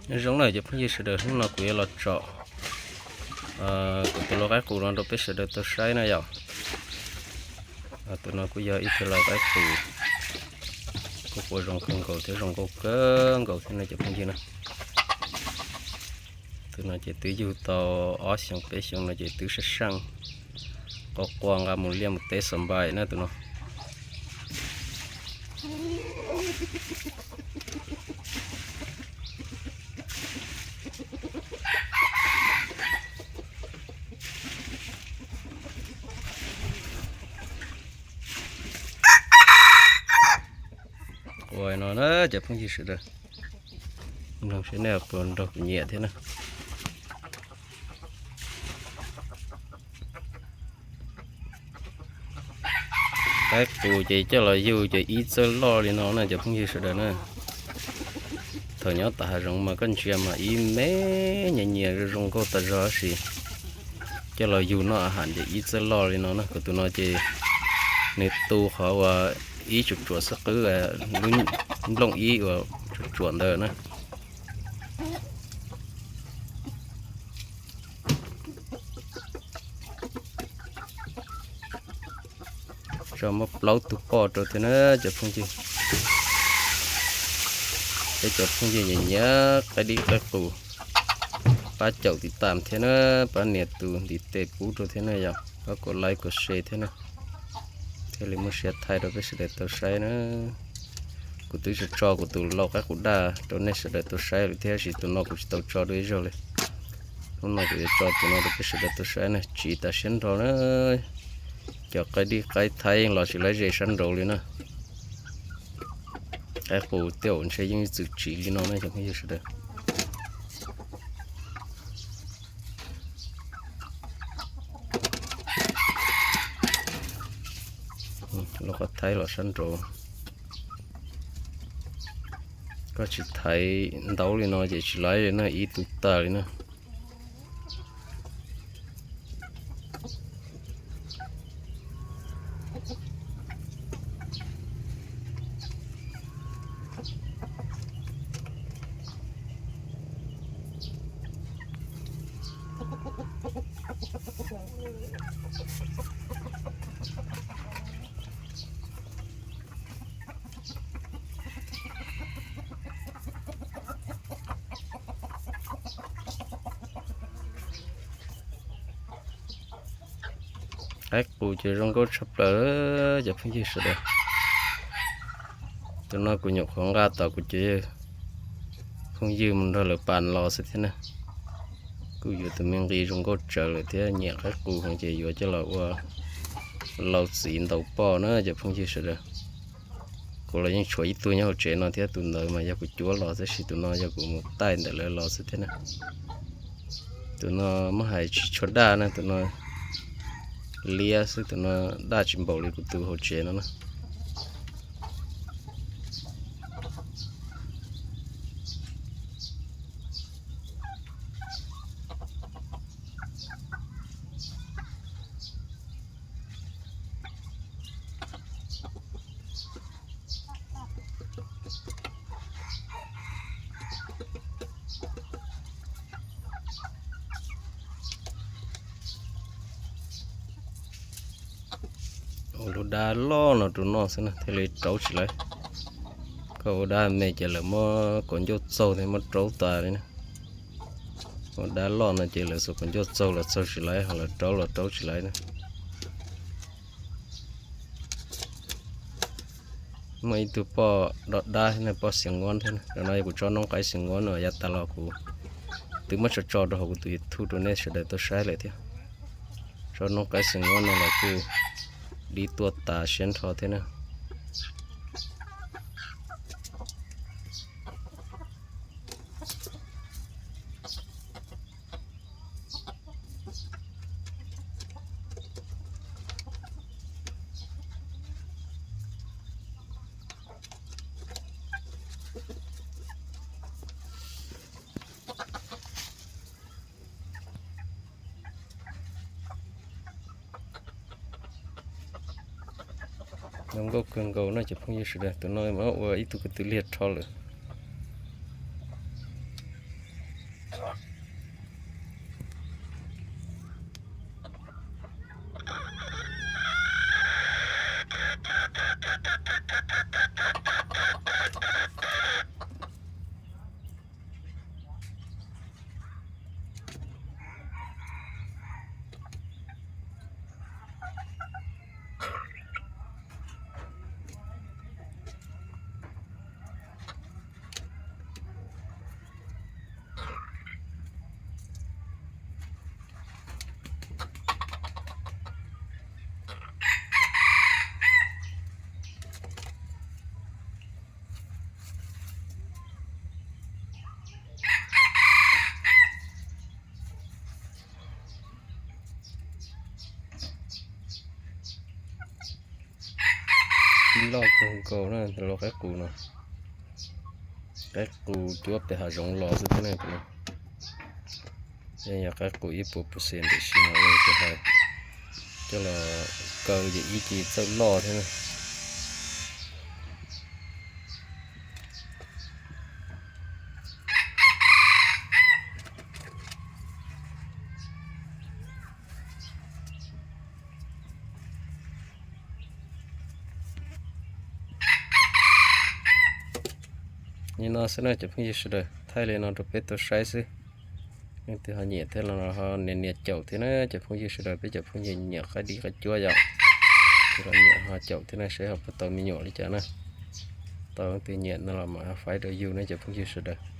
Nyob zoo na cov phooj ywg sawv daws, hnub no kuv yuav los tsom kuv tus lau qaib qus no rau peb sawv daws tau saib na yom. Tus no kuj yog ib tug lau qaib qus, kuj ua zoo kawg nkaus thiab zoo nkauj kawg nkaus thiab no cov phooj ywg na. Tus no ces twb yug tau ob xyoos peb xyoos no ces twb sab seej, qua qua nqa mus liaj mus teb xav npais na tus no. Ua no na cov phooj ywg sawv daws, nrog seb nej puas nrog kuv nyiam thiab na. Qaib qus ces coj los yug ces ib txawj loj li no na cov phooj ywg sawv daws na. Thaum nyob tom hav zoov mas koj ntsia mas ib me nyias nyias zoo nkauj tas zog tab sis coj los yug noj a ham ces ib txawj loj li no na. Kuv tus no ces nws tu qhov uas ib tsuam tsuam xwb qwb, lub nplooj ib uas tsuam tsuam ntawd na. Tso muab plaub tug poj rau thiab na cov phooj ywg. Peb cov phooj ywg nyiam nyiam qaib dib qaib qus, pab caum tiv tam thiab na, pab nias tus ntiv tes pub rau thiab na yom, pab kom like kom share thiab na, thiaj li muaj siab thaij rau peb sawv daws tau saib na. Kuv twb tso tso kuv tus lau qaib qus daj rau nej sawv daws tau saib lawm thiab tab sis tus no kuv tsis tau tso dua ib zaug li. Hnub no kuv yuav tso tus no rau peb sawv daws tau saib na, tsiv tas siab nrho na. Cov qaib dib qaib thaib yeej los tsis laib ze sab nraud li na. Qaib qus tej zaum ntshe yeej txwm tsiv li no na cov phooj ywg sawv daws. Lau qaib thaib los sab nraud. Koj tsis thaiv ntaub li no ces tsis laib li na, ib tug tag li na. Qaib qus ces zoo nkauj tshaj plaws cov phooj ywg sawv daws. Tus no kuv nyuam qhuav nqa tom kuv cov phooj ywg mus nrog lawv pas los xwb thiab na. Kuj yuav tus me nqi zoo nkauj tsawv lawm thiab nyiam qaib qus ces yuav coj los ua lau txiv ntaus poj na cov phooj ywg sawv daws. Kuv los yeej tshuav ib tug nyob hauv tsev no thiab, tus ntawd mas yog kuv cuab los tab sis tus no yog kuv mus taij ntawm lawv los xwb thiab na. Tus no muab hais tsis tshua daj na, tus no liab xwb, tus no daj tsis npaum li kuv tus hauv tsev no na. Ua lub dab loj no rau noj xwb na thiaj li raub tsis laib. Koj ua dab me ces lawv muab kaus ncauj txaug thiab muab raub tas li na. Ua dab loj no ces lawv xuas kaus ncauj txaug los txaug tsis laib, ho lawv raub los raub tsis laib na. Muaj ib tug poj doj dab thiab, poj xiav nguab thiab. Ntawm no yog kuv tsob noob qaib xiav nguab no, yav tas los kuv twb muab tso tso rau hauv kuv tus YouTube rau nej sawv daws tau saib lawm thiab. Tsob noob qaib xiav nguab no los kuj dib tuaj tas siab nrho thiab na. Zoo nkauj kawg nkaus no cov phooj ywg sawv daws. Tus no mas ua ib tug ko tw liag rho lawm. Tib loj kawg nkaus na, los qaib qus no. Qaib qus cuab pem hav zoov los xwb thiab na. Yog qaib qus ib puas percent tiam sis mas coj los kaw ces ib ce txawj loj thiab na. Li no xwb na cov phooj ywg sawv daws, thaij li no rau peb tau saib xwb. Leej twg ho nyiam thiab los ho nias nias caum thiab na cov phooj ywg sawv daws, peb cov phooj ywg nyiam qaib dib qaib cuab yom. Ces los nyiam ho caum thiab na, saib ho puas tau me nyuam li cas na. Tau leej twg nyiam no los mam faib rau yus na cov phooj ywg sawv daws.